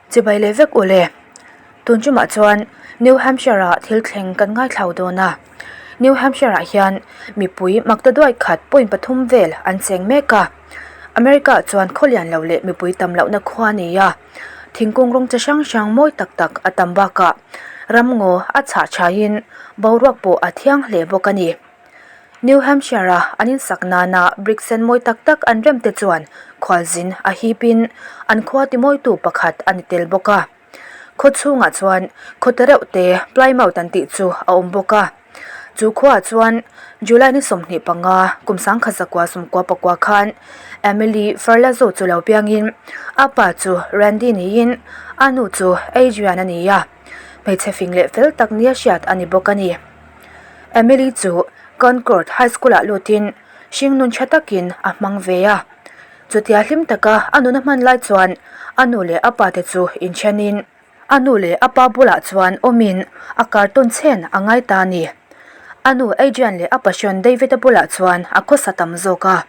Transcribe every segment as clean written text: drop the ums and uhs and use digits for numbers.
Chibai leh vek ule. Tun tumah chuan New Hampshire-ah thil thleng kan ngaithlau dawn a. New Hampshire-ah hian mipui makta duai khat point pathum vel an cheng mek a. America-ah chuan khawlian lo leh mipui tam lohna khua a ni a. Thingkung rawng chi hrang hrang mawi tak tak a tam bakah ramngaw a chhah thain boruak pawh a thiang hle bawk a ni. New Hampshire-a an insak nana brick sen mawi tak tak an rem te chuan khualzin a hipin an khua timawitu pakhat a ni tel bawk a. Khaw chhungah chuan khaw te reuh te Plymouth an tih chu a awm bawk a. Chu khuaah chuan July ni 25 kum sangkhat zakua sawmkua pakua khan Emily Ferlazzo chu lo piangin a pa chu Randy niin a nu chu Adrian a ni a, hmeichhe fing leh fel tak nia hriat a ni bawk a ni. Emily chu Concord High School-ah lutin hringnun tha takin a hmang ve a. Chutia hlim taka a nun a hman lai chuan a nu leh a pa te chu inthenin a nu leh a pa bulah chuan awmin a cartoon chhen a ngai ta a ni. A nu Adrian leh a passion David-a bulah chuan a khawsa tam zawk a.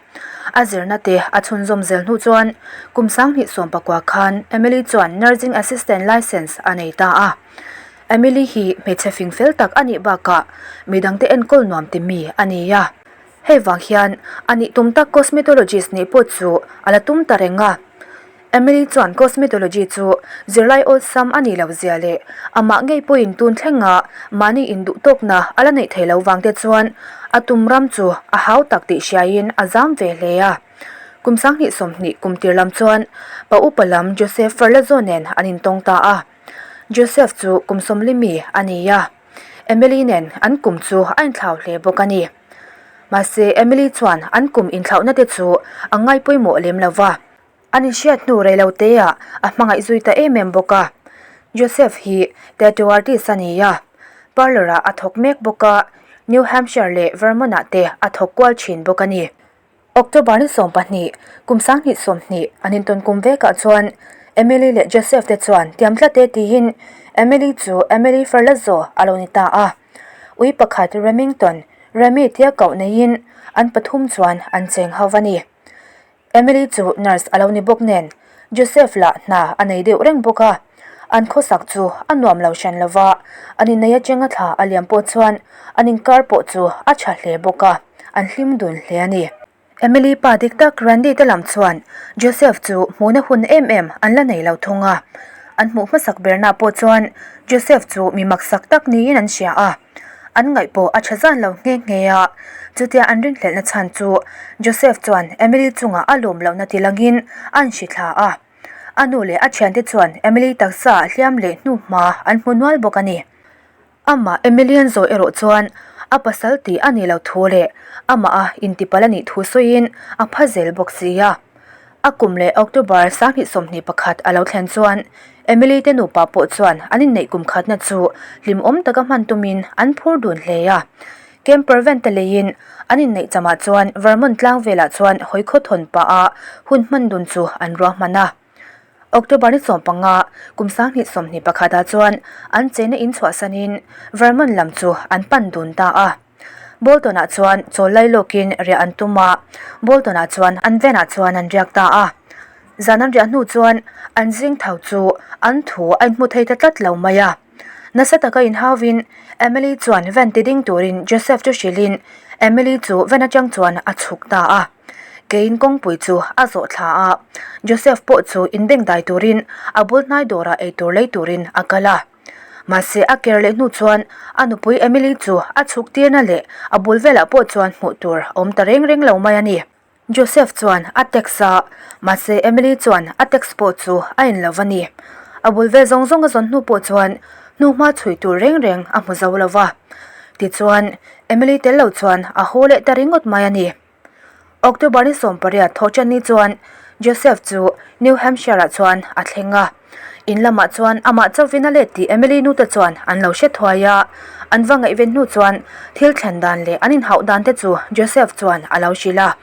A zirna te a chhunzawm zel hnu chuan kum sanghnih sawmpakua khan Emily chuan Nursing Assistant Licence a nei ta a. Emily hi hmeichhe fing fel tak a nih bakah midangte enkawl nuam ti mi a ni a. Hei vang hian a nih tum tak cosmetologist nih pawh chu a la tum ta reng a. Emily chuan cosmetology chu zirlai awlsam a nih loh zia leh amah ngei pawhin tun thlenga mahni induh tawkna a la neih thei lo vang te chuan a tum ram chu a hau tak tih hriaiin a zam ve hle a. Kum 2020 kum tir lam chuan pa upa lam Joseph Ferlazzo nen an intawng ta a. Joseph chu kum sawmli mi a ni a, Emily nen an kum chu a inthlau hle bawk a ni. Mahse, Emily chuan an kum inthlauhna te chu a ngai pawimawh lem lo va. An inhriat hnu rei lo teah a hmangaih zui ta em em bawk a. Joseph hi tattoo artist a ni a, parlour-ah a thawk mek bawk a, New Hampshire leh Vermont-ah te a thawk kual thin bawk a ni. October ni 12, kum 2020 an intawn kum vekah chuan Emily leh Joseph te chuan tiam tlat e tiin Emily chu Emily Ferlazzo a lo ni ta a. Ui pakhat Remington, Remy tia koh neiin an pathum chuan an cheng ho a ni. Emily chu nurse a lo ni bawk nen Joseph lah hna a nei deuh reng bawk a. An khawsak chu a nuam lo hran lo va, an innei atanga thla a liam pawh chuan an inkar pawh chu a tha hle bawk a. An hlim dun hle a ni. Emily pa dik tak Randy te lam chuan Joseph chu hmuhna hun em em an la nei lo thung a. An hmuh hmasak berna pawh chuan Joseph chu mi maksak tak niin an hria a. An ngaih pawh a tha zan lo nghe nghe a. Chutia an rinhlelhna chhan chu Joseph chuan Emily chungah a lawm lohna ti langin an hri thla a. A nu leh a thiante chuan Emily taksa ah hliam leh hnuhma an hmu nual bawk a ni. Amah Emilian zawh erawh chuan a pasal tih a nih loh thu leh amah a intipalh a nih thu sawiin a pha zel bawk si a. A kum leh October 2021 a lo thlen chuan Emily te nupa pawh chuan an inneih kum khatna chu hlimawm taka hman tumin an phur dun hle a. Camper van te leiin an inneih chamah chuan Vermont tlang velah chuan hawi khaw thawn pah a hun hman dun chu an ruahman a. October ni 15, kum 2021 ah chuan an cheina in chhuahsanin Vermont lam chu an pan dun ta a. Bolton ah chuan chawl lai lawkin riah an tum a, Bolton ah chuan an van ah chuan an riak ta a. Zan an riah hnu chuan an zing tho chu an thu a inhmu thei ta tlat lo mai a. Nasa taka inhauvin Emily chuan van ti ding turin Joseph chu hrilhin Emily chu van atang chuan a chhuk ta a. Keiin kawngpui chu a zawh thla a, Joseph pawh chu inbengdai turin a bul hnai dawrah eitur lei turin a kal a. Mahse a ker leh hnu chuan a nupui Emily chu a chhuk tirna leh a bul velah pawh chuan hmuh tur a awm ta reng reng lo mai a ni. Joseph chuan a text a, mahse Emily chuan a text pawh chu a en lo va ni. A bul vel zawng zawng a zawn hnu pawh chuan hnuhma chhui tur reng reng a hmu zo lo va. Tichuan, Emily tel lo chuan a haw leh ta ringawt mai a ni. October ni 18 thawhṭan ni chuan Joseph chu New Hampshire-ah chuan a thleng a. In lamah chuan amah chauhvin a let tih Emily nute chuan an lo hre thuai a. An va ngaihven hnu chuan thil thlen dan leh an inhauh dan te chu Joseph chuan a lo hrilh a.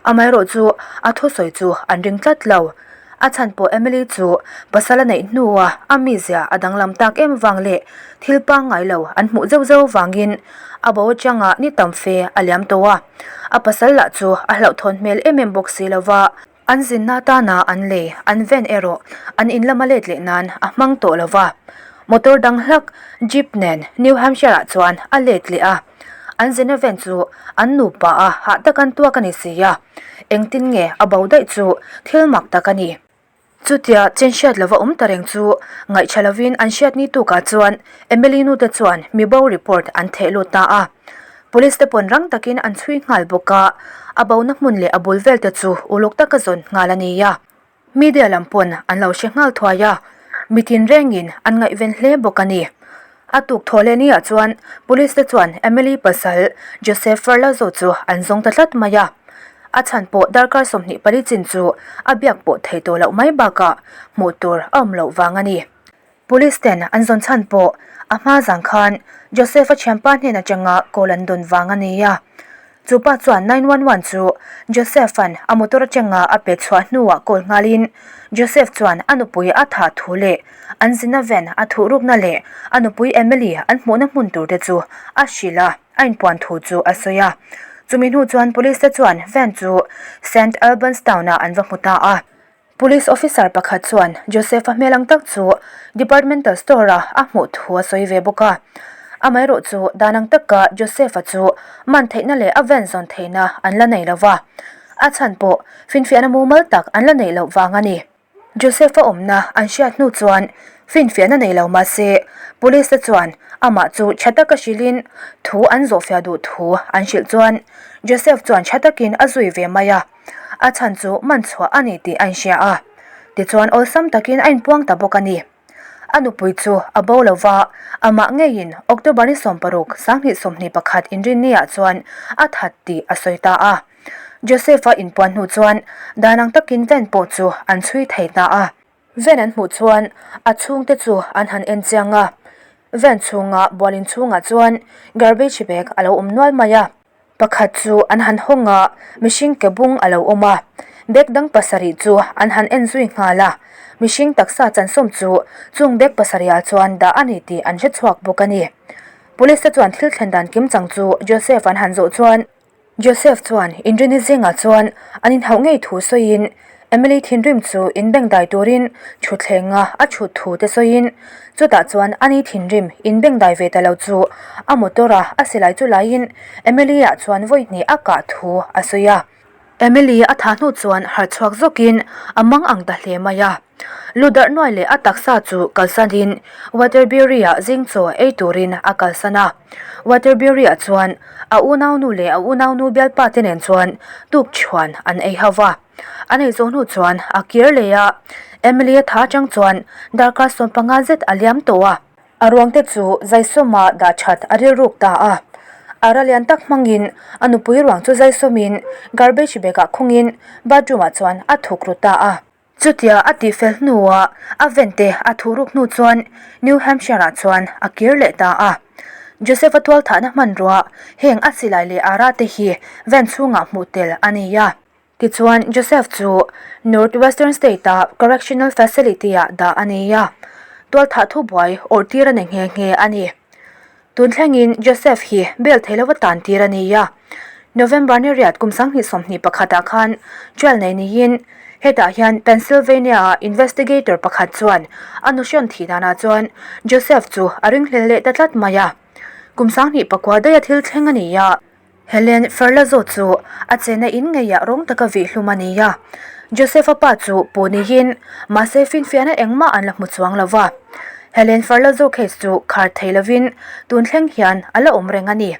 Amaherawh chu a thusawi chu an ring tlat lo. A chhan pawh Emily chu pasal a neih hnua a mizia a danglam tak em vang leh thil pangngai lo an hmuh zeuh zeuh vangin a bo atanga ni tam fe a liam tawh a. A pasal lah chu a hlauhthawn hmel em em bawk si lo va. An zinna atana an lei an ven erawh an in lama let leh nan a hmang tawh lo va. Motor dang hlak Jeep nen New Hampshire-ah chuan a let leh a. An zinna ven chu an nupa a hah tak an tuak a ni si a, engtin nge a bo daih chu thil mak tak a ni. Chutia chen hriat lova awm ta reng chu ngaihṭha lovin an hriat ni tukah chuan Emily nute chuan mibo report an theh lut ta a. Police te pawn rang takin an chhui nghal bawk a, a bona hmun leh a bul vel te chu uluk taka zawn nghal a ni a. Media lam pawn an lo hre nghal thuai a, mitin rengin an ngaihven hle bawk a ni. A tuk thaw leh ni ah chuan Police te chuan Emily pasal Joseph Ferlazzo chu an zawng ta tlat mai a. A chhan pawh darkar 24 chin chu a biak pawh thei tawh loh mai bakah hmuh tur a awm loh vang a ni. Police ten an zawn chhan pawh a hma zang khan Joseph-a thianpa hnen atanga call an dawn vang a ni a. Chu pa chuan 911 chu Joseph-a'n a motor atanga a pe chhuah hnuah call nghalin Joseph chuan a nupui a thah thu leh an zina van a thuh rukna leh a nupui Emily an hmuhna hmun tur te chu a hrilh a, a inpuan thu chu a sawi a. Chumi hnu chuan police te chuan van chu Saint Albans town-ah an va hmu ta a. Police officer pakhat chuan Joseph-a hmel ang tak chu departmental store-a a hmuh thu a sawi ve bawk a. Amaherawh chu dan ang taka Joseph-a chu man theihna leh a van zawn theihna an la nei lo va. A chhan pawh finfiahna mumal tak an la neih loh vang a ni. Joseph-a awmna an hriat hnu chuan finfiahna nei lo mahse police te chuan amah chu tha taka hrilhin thu an zawhfiah duh thu an hrilh chuan Joseph chuan tha takin a zui ve mai a. A chhan chu man chhuah a ni tih a inhria a, tichuan awlsam takin a inpuang ta bawk a ni. A nupui chu a bo lo va, amah ngeiin October ni 16, 2021 inrinniah chuan a that tih a sawi ta a. Joseph-a inpuan hnu chuan dan ang takin van pawh chu an chhui thei ta a. Van an hmuh chuan a chhungte chu an han en chiang a, van chhunga bualin chhungah chuan garbage bag a lo awm nual mai a. Pakhat chu an han hawng a, mihring ke bung a lo awm a. Bag dang pasarih chu an han en zui nghal a, mihring taksa chansawm chu chung bag pasarihah chuan dah a ni tih an hre chhuak bawk a ni. Police te chuan thil thlen dan kim chang chu Joseph an han zawh chuan, Joseph chuan Inrini zingah chuan an inhauh ngei thu sawiin, Emily thinrim chu inbengdai turin thuthlenga a chhut thu te sawiin, chutah chuan ani thinrim inbengdai ve ta lo chu a motor a a silai chu laiin Emily ah chuan vawi hnih a kah thu a sawi a. Emily a thah hnu chuan harh chhuak zawkin a mang ang ta hle mai a. Lu darh nuai leh a taksa chu kalsanin Waterbury ah zing chaw ei turin a kalsan a. Waterbury ah chuan a unaunu leh a unaunu bialpa te nen chuan tukchhuan an ei ho va. An ei zawh hnu chuan a kir leh a, Emily a tha atang chuan darkar 15 zet a liam tawh a. A ruang te chu zaisawma dah that a rilruk ta a. A ra lian tak hmangin a nupui ruang chu zaisawmin garbage bag ah khungin bathroom ah chuan a thuk ru ta a. Chutia a tihfel hnuah a vente a thuhruk hnu chuan New Hampshire-ah chuan a kir leh ta a. Joseph-a tualthahna hmanrua heng a silai leh ara te hi van chhungah hmuh tel a ni a. Tichuan Joseph chu Northwestern State-a Correctional Facility-ah dah a ni a, tualthah thubuai awrhtir a ni nghe nghe a ni. Tun thlengin Joseph hi bail thei lova tan tir a ni a. November ni riat kum 2021 ah khan trial nei niin hetah hian Pennsylvania-a investigator pakhat chuan a nuhrawn thih danah chuan Joseph chu a ringhlel leh ta tlat mai a. Kum 2009 daia thil thleng a ni a. Helen Ferlazzo chu a chena in ngeiah rawng taka vih hlum a ni a. Joseph-a pa chu pu niin mahse finfiahna engmah an la hmu chuang lo va. Helen Ferlazzo case chu khar thei lovin tun thleng hian a la awm reng a ni.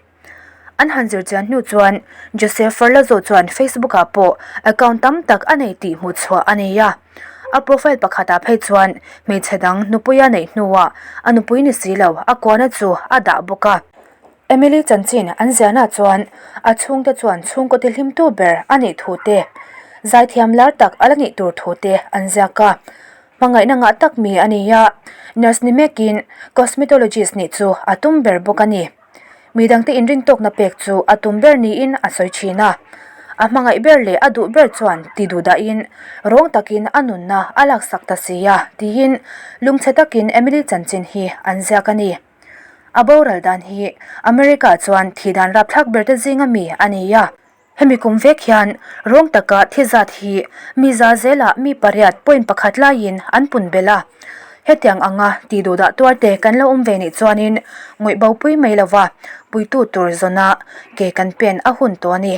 An han zir chian hnu chuan Joseph Ferlazzo chuan Facebook-ah pawh account tam tak a nei tih hmuh chhuah a nei a. A profile pakhatah phei chuan hmeichhe dang nupuia neih hnuah a nupui ni si lo a kuahna chu a dah bawk a. Emily chanchin an ziahna chuan a chhungte chuan chhungkaw ti hlimtu ber a nih thu te, zaithiam lar tak a la nih tur thu te an ziak a. Hmangaihna ngah tak mi a ni a, nurse ni mekin cosmetologist nih chu a tum ber bawk a ni. Mi dangte inrintawkna pek chu a tum ber niin a sawi thin a. A hmangaih ber leh a duh ber chuan ti duh dahin rawng takin a nunna a laksak ta si a, tiin lungchhe takin Emily chanchin hi an ziak a ni. A boral dan hi America chuan thih dan rapthlak ber te zinga mi a ni a. Hemi kum vek hian rawng taka thi zat hi mi za zelah mi pariat point pakhat laiin an pun belh a. Hetiang anga tih duh dah tuar te kan lo awm ve nih chuanin ngawih bo pui mai lova puitu tur zawna ke kan pen a hun tawh a ni.